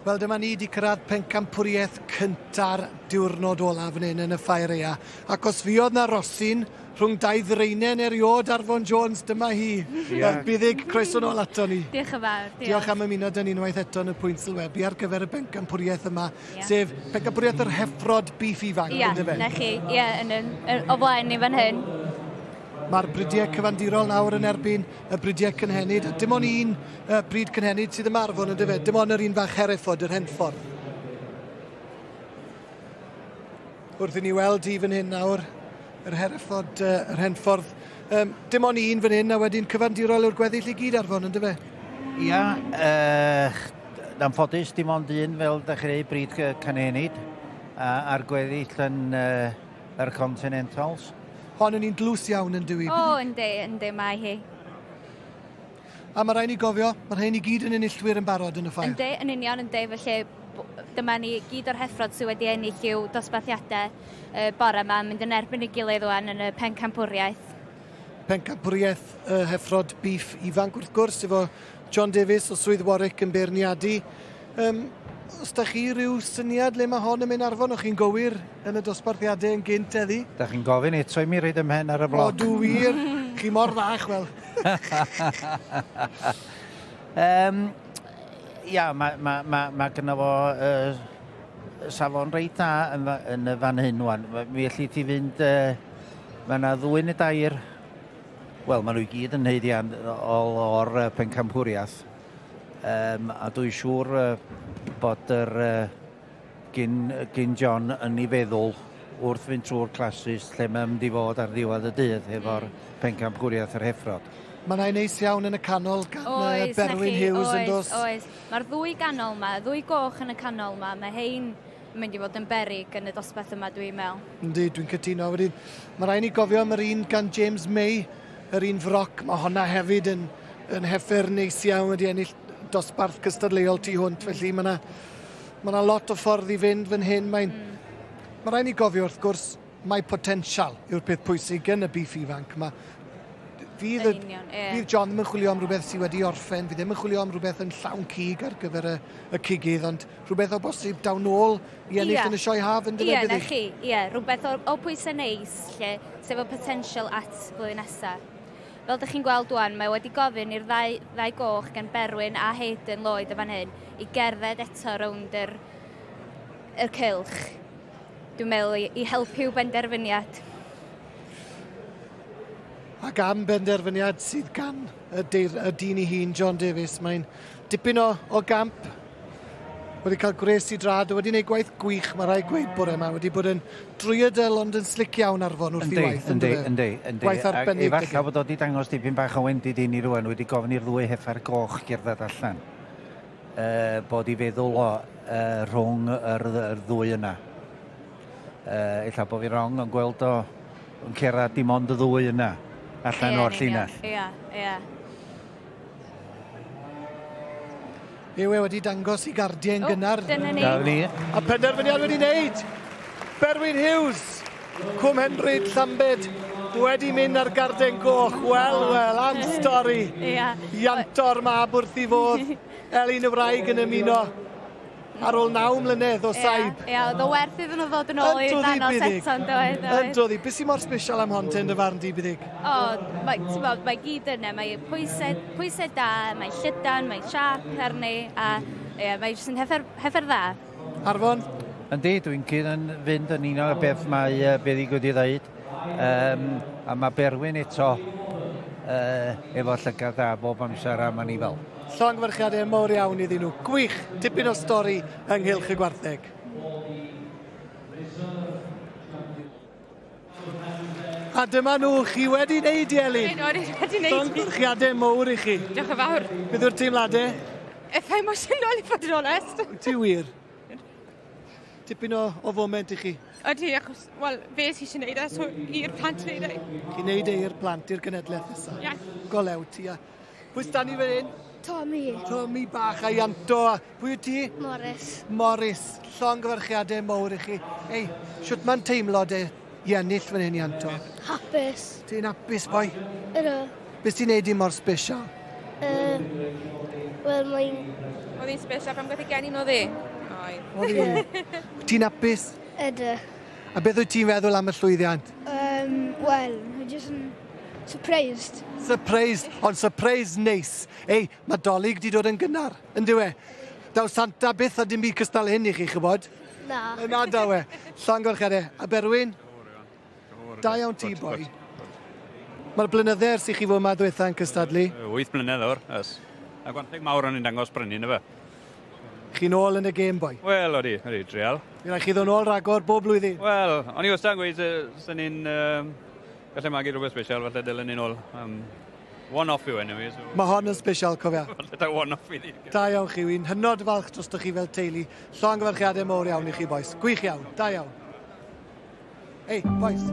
Wel dyma ni 'di cyrraedd pencampwriaeth cynta'r diwrnod olaf fan hyn yn y Ffair Aea. Ac os fuodd 'na rosyn rhwng dau ddraenen eriôd Arfon Jones, dyma hi. Yeah. Buddug, croeso nôl ato ni. Diolch yn fawr. Diolch. Diolch am ymuno 'da ni unwaith eto yn y pwynt sylwebu ar gyfer y bencampwriaeth yma, yeah. sef pencampwriaeth yr heffrod beef ifanc, yeah, yndyfe? Ie, na chi. Ie, yeah, yn, yn, yn, o flaen ni fan hyn. Mae'r bridiau cyfandirol nawr yn erbyn y bridiau cynhenid. A dim ond un uh, bryd cynhenid sydd yma Arfon yn dyfe. Dim ond yr un fach Hereford, yr Henffordd. Wrth i ni weld hi fan hyn nawr, yr Hereford, uh, yr Henffordd. Um, dim ond un fan hyn a wedyn cyfandirol yw'r gweddill i gyd Arfon, yn dyfe? Ia, uh, anffodus dim ond un fel dechreu bryd cynhenid a'r gweddill yn uh, yr Continentals. Hon yn un dlws iawn yn dywi? O, oh, yndi, yndi, mae hi. A mae rhaid ni gofio, mae rhain i gyd yn enillwyr yn barod yn y ffair. Yndi, yn union, yndi, felly dyma ni gyd o'r heffrod sydd wedi ennill i'w dosbarthiadau uh, bore yma, mynd yn erbyn y gilydd wan yn y pencampwriaeth. Pencampwriaeth y uh, heffrod beef ifanc wrth gwrs, efo John Davies o Swydd Warwick yn beirniadu. Um, os da chi rhyw syniad le mae hon yn mynd arfon, o'ch chi'n gywir yn y dosbarthiadau yn gynt heddi? Da chi'n gofyn eto i mi roid 'y mhen ar y bloc. O, dw wir. Chi mor fach, wel. um, ia, mae ma, ma, ma gynno fo uh, safon reit dda yn, yn y fan hyn wan. Mi elli ti fynd, uh, mae yna ddwy neu dair, wel, maen nhw i gyd yn haeddiannol o'r uh, pencampwriaeth. Um, a dwi'n siŵr uh, bod yr uh, gyn, gyn John yn ei feddwl wrth fynd trwy'r classes lle mae'n mynd i fod ar ddiwedd y dydd hefo'r mm. pencampwriaeth yr heffrod. Mae'n ei neis iawn yn y canol gan oes, Berwyn chi, Hughes oes, yn dos. Oes, Mae'r ddwy ganol ma, y ddwy goch yn y canol ma, mae hein yn mynd i fod yn berig yn y dosbarth yma dwi'n meddwl. Yndi, dwi'n cytuno. Wedyn, mae rhaid ni gofio am yr un gan James May, yr un froc, mae honna hefyd yn, yn heffer neis iawn wedi ennill dosbarth cystadleuol tu hwnt, felly mae yna ma 'na lot o ffordd i fynd fan hyn. Mae'n, mm. Mae rhaid ni gofio wrth gwrs, mae potensial yw'r peth pwysig yn y bîff ifanc. Mae, fydd, y, union, yeah. fydd John ddim yn chwilio am rhywbeth sydd wedi orffen, fydd ddim yn chwilio am rhywbeth yn llawn cig ar gyfer y, y cigydd, ond rhywbeth o bosib daw nôl i ennill yeah. yn y sioe haf yn dyfe? Ie, na chi, ie, yeah, rhywbeth o, o pwysau neis, lle, sef o potensial at blwyddyn nesaf. Fel dych chi'n gweld wan, mae wedi gofyn i'r ddau, ddau goch gan Berwyn a Hayden Lloyd y fan hyn i gerdded eto rownd yr, yr cylch. Dwi'n meddwl i, i helpu i'w benderfyniad. Ac am benderfyniad sydd gan y, deir, y dyn ei hun, John Davies, mae'n dipyn o, o gamp wedi cael gwres i drad, wedi gwneud gwaith gwych, mae rhaid gweud bore yma, wedi bod yn drwyadl ond yn slic iawn Arfon wrth i waith. Yndi, yndi, yndi. Gwaith arbennig. Ac efallai bod o wedi dangos dipyn bach o wendid i ni rwan, wedi gofyn i'r ddwy heffer goch gerdded allan. Uh, bod i feddwl o uh, rhwng yr, yr ddwy yna. Uh, ella bod fi wrong ond gweld o yn cerdded dim ond y ddwy yna allan yeah, o'r llinell. Ie, ie. Yw e wedi dangos i gardiau'n gynnar. Dyna ni. Dyna ni. A penderfyniad wedi wneud. Berwyn Hughes, Cwm Henryd, Llambed, wedi mynd ar garden goch. Wel, wel, am stori. Ia. Ianto'r mab wrth i fodd. Elin y wraig yn ymuno. Ar ôl naw mlynedd o saib. Ie, yeah, oedd o werth iddyn nhw ddod yn ôl i ddangos eto, yn doedd? Yn dod i. Beth sy'n mor special am hon, ten dy farn di, Buddig? O, mae, ti'n bod, mae gyd yna. Mae pwysau, pwysau da, mae llydan, mae siap arni, a ie, mae jyst yn heffer, heffer dda. Arfon? Yndi, dwi'n cyd yn fynd yn un o'r beth mae uh, Buddig wedi dweud. Um, a mae Berwyn eto uh, efo llygad dda bob amser am anifel. Llongyfarchiadau mawr iawn iddyn nhw. Gwych! Tipyn o stori ynghylch y gwartheg. A dyma nhw, chi wedi wneud i Elin. Wedi wneud. Llongyfarchiadau mawr i chi. Diolch yn fawr. Beth yw'r teimladau? Eitha emosiynol i fod yn onest. Ti wir? Tipyn o, o foment i chi. Ydy, achos, wel, fe sy'n eisiau neud e, so i'r plant wneud e. Chi'n neud e i'r plant, i'r genedlaeth nesaf. Ie. Yeah. Golew ti, a Pwy sdan ni fan hyn? Tommy. Tommy bach a Ianto. A pwy wyt ti? Morris. Morris. Llongyfarchiadau mawr i chi. Ei, shwt mae'n teimlo de i ennill fan hyn, Ianto? Hapus. Ti'n hapus, boi? Ydw. Beth ti'n neud i mor special? Uh, Wel, mae'n... Oedd hi'n special pan gath ei geni nhw ddi. Oedd. Oedd hi. Ti'n hapus? Ydw. A beth wyt ti'n feddwl am y llwyddiant? Um, Wel, dwi jyst yn surprised. Surprised, ond surprise neis. Ei, mae Dolig di dod yn gynnar, yn dyw e? Daw Santa byth a dim byd cystal hyn i chi, chybod? Na. Na daw e. Llongyfarchiadau. A Berwyn? Da iawn ti, boi. Mae'r blynydde ers i chi fod yma ddwytha yn cystadlu. 8 mlynedd o'r, ys. A gwartheg mawr o'n i'n dangos brynu, na fe. Chi'n ôl yn y gêm, boi. Wel, odi, odi, drial. Mi rai chi ddod nôl ragor bob blwyddyn. Wel, o'n i wastad yn gweud, sy'n ni'n gallu magu rhywbeth special, falle dylen ni'n ôl. One-off yw anyway, so... Mae hon yn special, cofia. Falle ta one-off i ni. Da iawn chi, wy'n hynod falch drostoch chi fel teulu. Llongyfarchiadau mowr iawn i chi, bois. Gwych iawn, da iawn. Ei, bois.